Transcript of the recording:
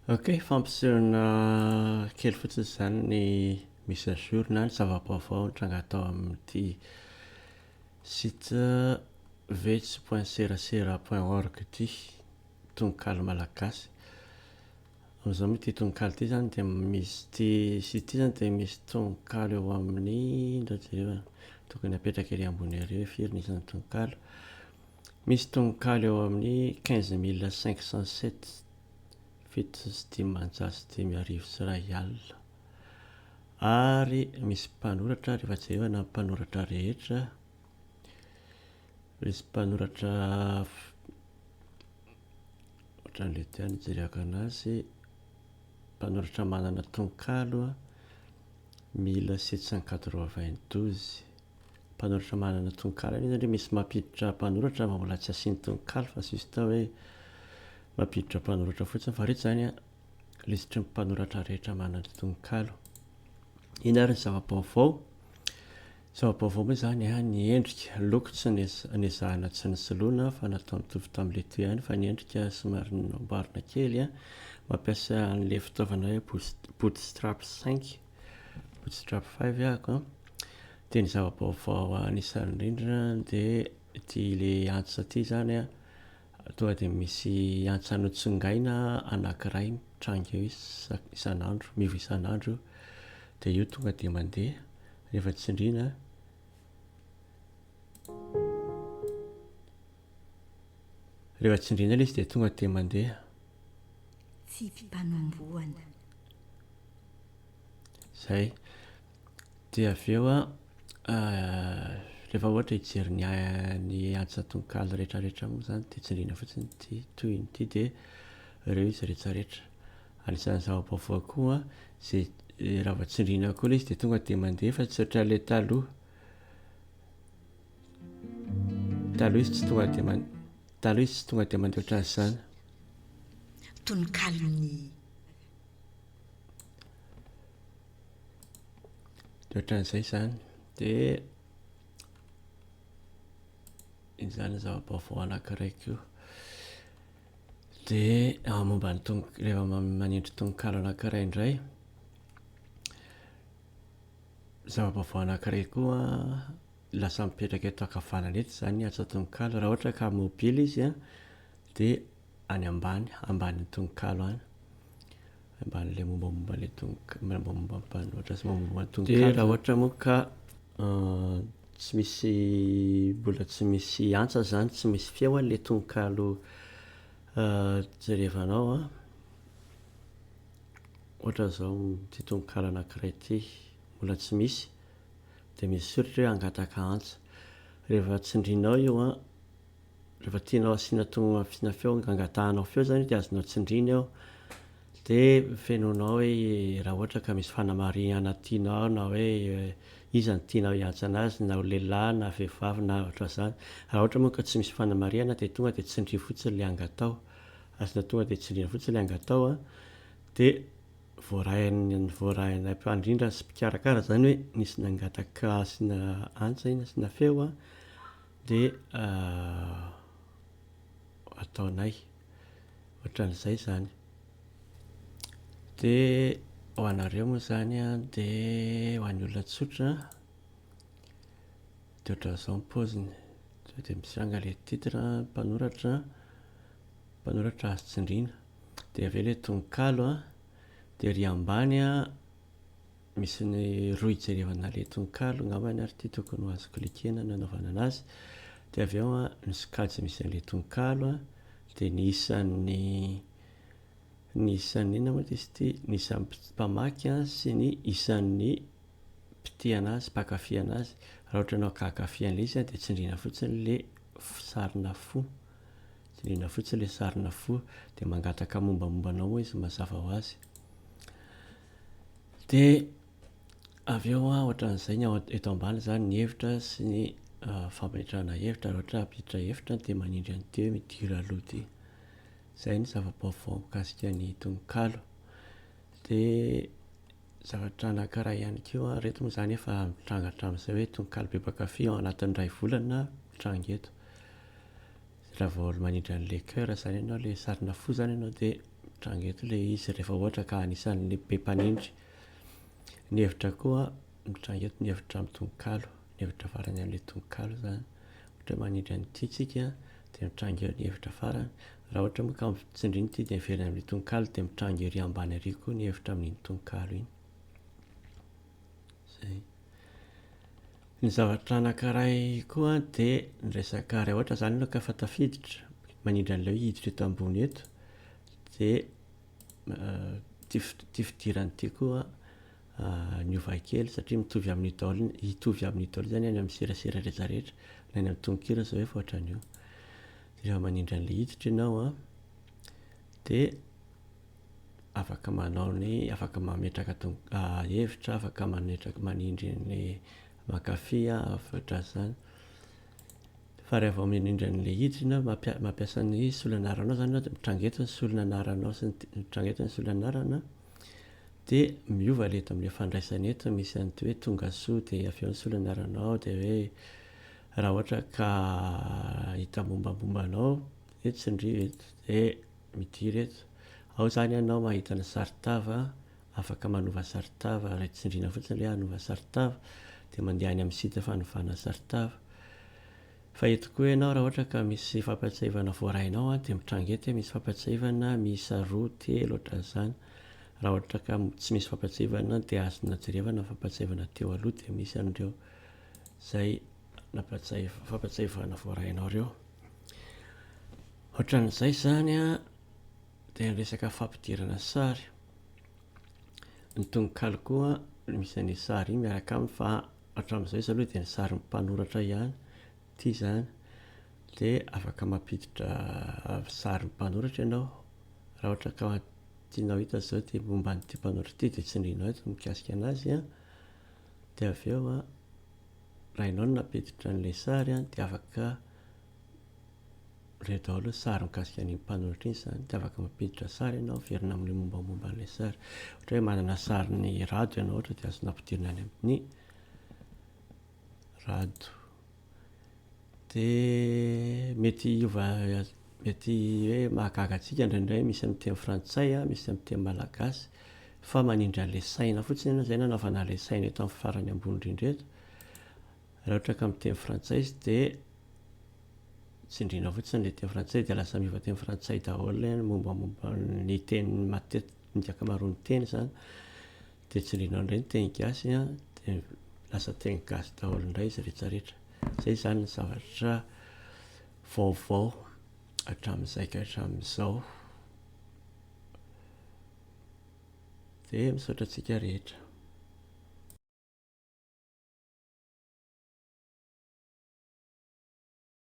Ok, fampisehoana kely fotsiny izany ny mise à jour na ny zava-baovao nitranga tao amin'ity site vetso point serasera point org ity, tononkalo malagasy. Amin'izao moa ity tononkalo ity izany dia misy ity site ity izany dia misy tononkalo eo amin'ny, ndao jerena, tokony apetraka ery ambony ery hoe firy ny isan'ny tononkalo. Misy tononkalo eo amin'ny 15507, 1507 . Ary misy mpanoratra, rehefa jerena ny mpanoratra rehetra, misy mpanoratra ohatran'ilay teo ihany nijereko anazy, mpanoratra manana tononkalo 1792. Mpanoratra manana tononkalo anie zany misy mampiditra mpanoratra fa mbola tsy asiany tononkalo fa juste hoe mampiditra mpanoratra fotsiny fa reto zany an lisitry ny mpanoratra rehetra manana tononkalo. Inona ary ny zava-baovao? Zava-baovao moa izany an, ny endrika, loko tsy nezahana tsy nosoloina fa natao nitovy tamin'ilay teo ihany fa ny endrika somary namboarina kely an, mampiasa an'ilay fitaovana hoe bootstrap 5, bootstrap 5 ahako an. Dia ny zava-baovao anisan'ny indrindra dia ity le antsa ity izany an, tonga dia misy antsa notsongaina anankiray mitranga eo isan'andro, miova isan'andro io, dia io tonga dia mandeha rehefa tsindriana. Rehefa tsindriana ilay izy dia tonga dia mandeha. Tsipi-panombohana. Zay. Dia avy eo an, rehefa ohatra hijery ny ny antsan-tononkalo rehetrarehetra moa izany dia tsindriana fotsiny ity tohiny ity dia ireo izy rehetrarehetra. Anisan'ny zava-baovao koa izay raha vao tsindriana koa ilay izy dia tonga dia mandeha fa tsy ohatran'ilay taloha. Taloha izy tsy tonga dia man- taloha izy tsy tonga dia mandeha ohatran'izany. Tononkalon'ny. De ohatran'izay izany. De izany zava-baovao anankiray koa. De momba ny tonon- rehefa manindry tononkalo anankiray indray, zava-baovao anankiray koa lasa mipetraka eto ankavanana eto izany ny antsan-tononkalo. Raha ohatra ka mobily izy an, de any ambany, ambanin'ny tononkalo any. Ambanin'ilay mombamomba ilay tononkalo, mombamomba ny mpanoratra sy mombamomba ny tononkalo. Dia raha ohatra moa ka tsy misy, mbola tsy misy antsa izany, tsy misy feo ilay tononkalo jerevanao an, ohatra izao ity tononkalo anankiray ity, mbola tsy misy, dia misy soratra hoe hangataka antsa. Rehefa tsindrinao io an, Rehefa tianao asiana ton asiana feo angatahanao feo zany dia azonao tsindrina eo dia fenoinao hoe raha ohatra ka misy fanamarihana tianao na hoe iza no tianao hiantsana azy na ho lehilahy na vehivavy na ohatran'izany. Raha ohatra moa ka tsy misy fanamarihana dia tonga dia tsindrio fotsiny ilay angatao. Azonao tonga dia tsindrina fotsiny ilay angatao an, dia voarain'ny voarainay mpandrindra sy mpikarakara zany hoe nisy nangataka asiana antsa iny asiana feo an. Dia ataonay ohatran'izay izany. Dia ho anareo moa izany an, dia ho an'ny olona tsotra dia ohatran'izao ny paoziny. Tonga dia mitranga ilay titre, mpanoratra, mpanoratra azo tsindriana. Dia avy eo ilay tononkalo an, dia ery ambany an, Misy ny rohy ijerevana ilay tononkalo angambany ary ity tokony ho azo cliquer-na ny hanaovana anazy. Dia avy eo an, ny sokajy misy an'ilay tononkalo an, dia ny isan'ny ny isan'ny inona moa izy ity? Ny isan'ny mpamaky an sy ny isan'ny mpitia anazy, mpankafy anazy. Raha ohatra ianao ka hankafy an'ilay izy an, dia tsindriana fotsiny ilay sarina fo. Tsindriana fotsiny ilay sarina fo, dia mangataka mombamomba anao moa izy mazava ho azy. Dia avy eo an, ohatran'izay ny ao eto ambany izany ny hevitra sy ny fametrahana hevitra, raha ohatra hampiditra hevitra dia manindry an'ity hoe midira aloha ity. Izay ny zava-baovao mikasika ny tononkalo. Dia zavatra anankiray ihany koa, ireto moa izany efa mitranga hatramin'izay hoe tononkalo be mpankafy ao anatin'ny iray volana mitranga eto. Raha vao manindry an'ilay cœur izany ianao, ilay sarina fo izany ianao dia. Mitranga eto ilay izy rehefa ohatra ka anisan'ny be mpanindry. Ny hevitra koa mitranga eto ny hevitra amin'ny tononkalo, ny hevitra farany amin'ilay tononkalo izany. Ohatra hoe manindry an'ity tsika dia mitranga eo ny hevitra farany. Raha ohatra moa ka tsindrina ity dia miverina amin'ilay tononkalo dia mitranga ery ambany ery koa ny hevitra amin'iny tononkalo iny. Zay. Ny zavatra anankiray koa dia ny resaka raha ohatra izany ianao ka efa tafiditra, manindry an'ilay hoe hiditra eto ambony eto dia ity ity fidirana ity koa niova kely satria mitovy amin'io daholo, hitovy amin'io daholo izany any amin'ny serasera rehetra rehetra, na any amin'ny tononkira izao efa ohatran'io. Dia rehefa manindry an'ilay hiditra ianao an, dia afaka manao ny, afaka mametraka ton- hevitra, afaka mametraka manindry ny mankafy ohatran'izany. Fa raha vao manindry an'ilay hiditra ianao, mampia- mampiasa ny solon'anaranao izany ianao dia mitranga eto ny solon'anaranao sy ny mitranga eto ny solon'anarana dia miova ilay eto amin'ilay fandraisana eto misy an'ity hoe tongasoa dia avy eo ny solon'anaranao dia hoe raha ohatra ka hita mombamomba anao dia tsindrio eto dia Midira eto. Ao izany ianao mahita ny saron-tava, afaka manova saron-tava, raha tsindriana fotsiny ilay hanova saron-tava dia mandeha any amin'ny site fanovana saron-tava. Fa eto koa ianao raha ohatra ka misy fampatsiahivana voarainao an, dia mitranga eto hoe misy fampatsiahivana miisa roa, telo ohatran'izany. Raha ohatra ka tsy misy fampatsiahivana dia azonao jerevana ny fampatsiahivana teo aloha dia misy an'ireo izay fampatsiahivana voarainao ireo. Ohatran'izay izany an, dia ny resaka fampidirana sary. Ny tononkalo koa misy an'io sary io miaraka aminy fa hatramin'izao izy aloha dia ny sarin'ny mpanoratra ihany ity izany. Dia afaka mampiditra sarin'ny mpanoratra ianao. Raha ohatra ka tianao hita izao ity momba an'ity mpanoratra ity dia tsindrinao eto mikasika an'azy an, dia avy eo an, raha ianao no nampiditra an'ilay sary an, dia afaka Ireo daholo ny sary mikasika an'iny mpanoratra iny izany, dia afaka mampiditra sary ianao, miverina amin'ilay mombamomba an'ilay sary. Ohatra hoe manana sarin'i Rado ianao ohatra dia azonao ampidirina any amin'ny Rado. Dia mety hiova, mety hoe mahagaga antsika indraindray misy amin'ny teny frantsay, misy amin'ny teny malagasy, fa manindry an'ilay saina fotsiny ianao, izay no anaovana an'ilay saina eto amin'ny farany ambony indrindra eto. Raha ohatra ka miteny frantsay izy dia tsindriana fotsiny ilay teny frantsay dia lasa miova teny frantsay daholo ny mombamomba ny teny matetika ny ankamaroan'ny teny izany. Dia tsindriana indray ny teny gasy an, dia lasa teny gasy daholo indray izy rehetra rehetra. Izay izany ny zavatra vaovao hatramin'izay ka hatramin'izao. Dia misaotra antsika rehetra.